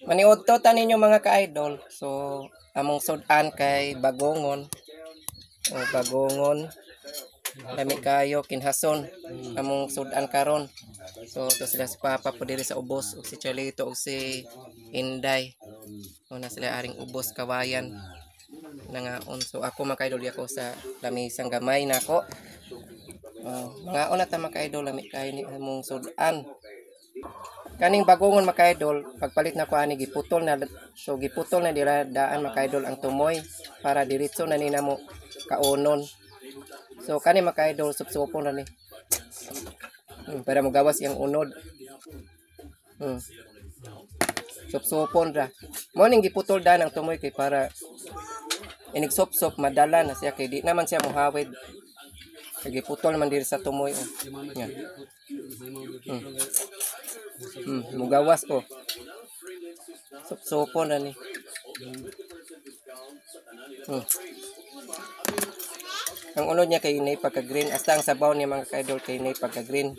Maniudto ta ninyo, mga ka-idol. So among sud-an kay bagongon. O bagongon. Lami kayo, kinhason among sud-an karon. So to sila si Papa po diri sa ubos ug si Charlito ug si Inday. O na sila aring ubos kawayan nangaon. So ako, mga ka-idol, ako sa lamisang gamay nako. Oh, mga una ta, mga ka-idol, lami kayo ni among sud-an. Kaning bagongon, mga ka-idol, pagpalit na ko ani, giputol na. So giputol na dira daan, mga ka-idol, ang tumoy para diretso na ni namo kaunon. So kani, mga ka-idol, supsupon na ni. Para mogawas iyang unod. Supsupon ra. Mo ning giputol daan ang tumoy kay para inig sup-sup madala na siya kay di naman siya muhawid. Kay giputol man diri sa tumoy oh. Nga. Mugawas oh. Supsupon ra ni. Ang unod niya kay nay pagka green. Hasta ang sabaw niya, mga ka-idol, kay nay pagka green.